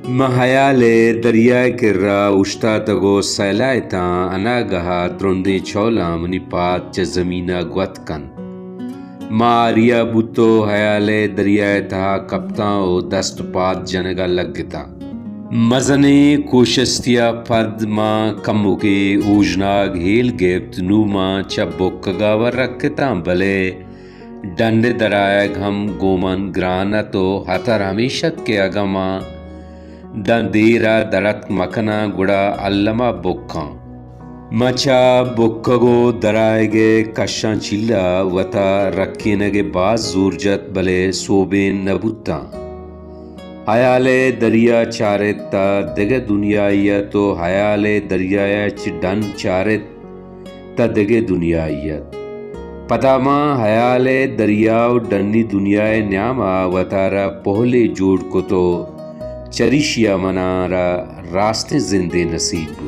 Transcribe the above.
من ہیال ءِ دریا ءِ کرا اوشتاتگ ءُ سیلائتاں، اناگہ ءَ ترندیں چولاں منی پاد چہ زمین ءَ گوت کنت۔ من آریا بوت ءُ ہیال ءِ دریا ءِ تہا کپتاں ءُ دست ءُ پاد جنگ ءَ لگتاں۔ مزنیں کوشستی ءَ پد من کموکے اوژناگ ہیل گپت، نوں من چہ بکگ ءَ ورگ کتاں، بلے ڈن ءِ درآیگ ہم گوں من گران ات ءُ ہتر ہمیش ات کہ اگاں من داں دیر ءَ در اتک مہ کناں، گڑا الم ءَ بکاں۔ من چہ بکگ ءُ درآیگ ءِ کشاں چیلا وتا رکینگ ءِ باز زور جت، بلے سوبین نہ بوتاں۔ ہیال ءِ دریا چارت تہ دگہ دنیایے ات ءُ ہیال ءِ دریا ءَ چہ ڈن چارت تہ دگہ دنیایے ات۔ پدا من ہیال ءِ دریا ءُ ڈنی دنیا ءِ نیام ءَ وتارا پہلے جوڑ کت ءُ چریشی ءَ منارا راستیں زندے نصیب بوت۔